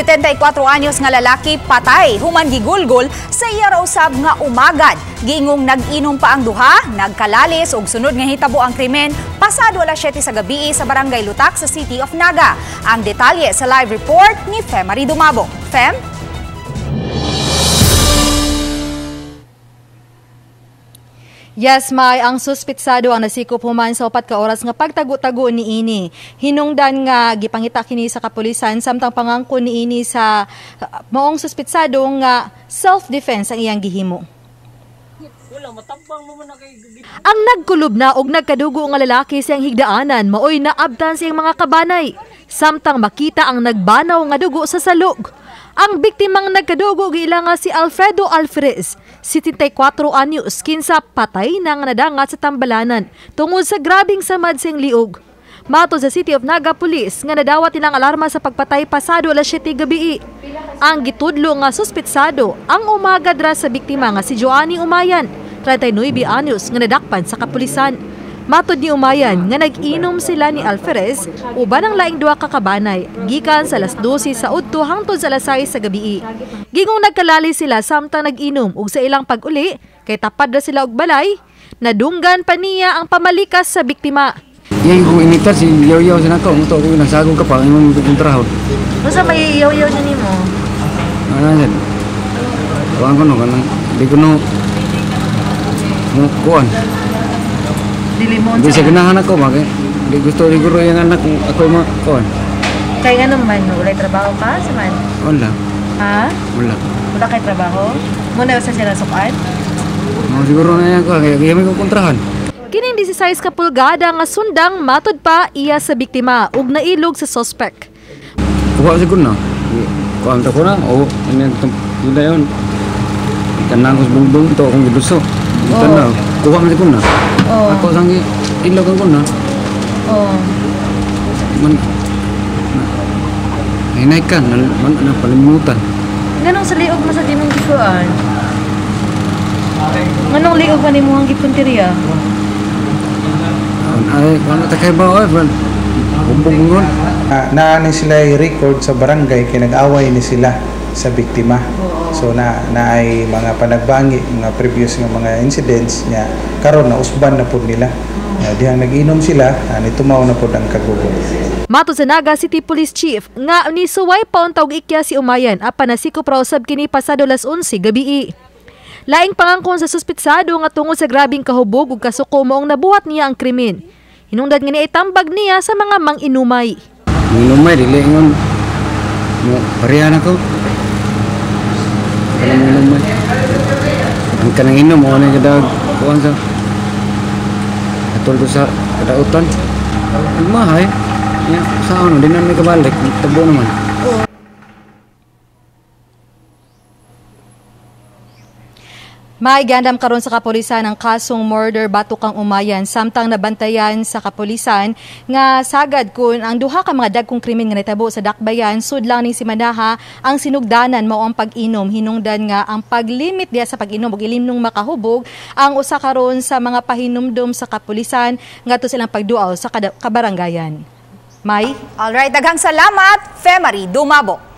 74 anyos nga lalaki patay human gigulgol sa iya ra usab nga umagad. Giingong nag-inom pa ang duha, nagkalalis ug sunod nga hitabo ang krimen pasado alas 7 sa gabi sa Barangay Lutak sa City of Naga. Ang detalye sa live report ni Femary Dumabo. Fem? Yes, May, ang suspitsado ang nasikop human sa 4 ka oras nga pagtago-tago niini. Hinungdan nga gipangita kini sa kapulisan samtang pangangko niini sa maong suspitsado nga self-defense ang iyang gihimo. Ang nagkulob na og nagkadugo nga lalaki siyang higdaanan maoy naabtan siyang mga kabanay samtang makita ang nagbanaw nga dugo sa salog. Ang biktimang nagkadugo giila nga si Alfredo Alferez, 74 anyos, kinsa patay na nga nadangat sa tambalanan tungod sa grabing samad siyang liog. Matod sa City of Naga Police nga nadawat nilang alarma sa pagpatay pasado alas 7 gabi. Ang gitudlo nga suspitsado ang umagad ra sa biktima nga si Joanny Umayan, 39 anyos, nga nadakpan sa kapulisan. Matod ni Umayan nga nag-inom sila ni Alferez uban ang laing duha ka kabanay gikan sa alas 12 sa udto hangtod sa alas 6 sa gabi. Gingong nagkalali sila samtang nag-inom ug sa ilang pag-uli kay tapad ra sila og balay, nadunggan pa niya ang pamalikas sa biktima. Iyay kung imitar si yaw-yaw sa nako, muto ko nasagong ka pa imong kontrahon. Unsa may yaw-yaw niya nimo? Ano yan? Kuan ko no kanang di ko no mo kuan. Dili mo Di sa ganahan ako ba kay di gusto siguro yung anak ako ma kuan. Kay ngano man walay trabaho ka sa man? Wala. Ha? Wala. Wala kay trabaho? Muna sa sila sukan? No, siguro na yan ko kay kaya may kontrahan. Kining 16 ka pulgada nga sundang matud pa iya sa biktima ug nailog sa suspect. Kuha siguro na. Kuan ta ko na o ano yun na yun. Tanang ko sa bungbong to akong giduso. Tanaw, kuha man siguro na. Oh. Ako sang ilog ko na. Oh. Man hinay ka man na palimutan. Nganong sa liog mo sa dimong gikuan? Nganong liog man nimo ang gipunteriya? Ay, ano ta kay ba oy, bumbong. Naa ni sila record sa barangay kay nag-away ni sila sa biktima. So na ay mga panagbangi, mga previous nga mga incidents niya karon na usban na pud nila. Dihang nag-inom sila, ni tumaw na pud ang kagugo. Matod sa Naga City Police Chief nga nisuway pa unta og ikya si Umayan apan nasikop ra usab kini pasado alas 11 gabi. Laing pangangkon sa suspitsado nga tungod sa grabing kahubog ug kasuko maong nabuhat niya ang krimen. Hinungdan nga niitambag niya sa mga mang-inumay. Manginumay dili ngon mo parehan ako. Kanang manginumay. Ang kanang inom mo na kadag kuan sa atol ko sa kadautan. Nagmahay. Ya, sa ano di na may kabalik, tabo naman. Maigandam karon sa kapulisan ang kasong murder batok kang Umayan samtang nabantayan sa kapulisan nga sagad kun ang duha ka mga dagkong krimen nga nahitabo sa Dakbayan sudlang ning simanaha ang sinugdanan mao ang pag-inom. Hinungdan nga ang paglimit diya sa pag-inom ug ilimnong makahubog ang usa karon sa mga pahinumdom sa kapulisan ngadto silang pagduaw sa kabaranggayan. May? Alright, daghang salamat, Femary Dumabo.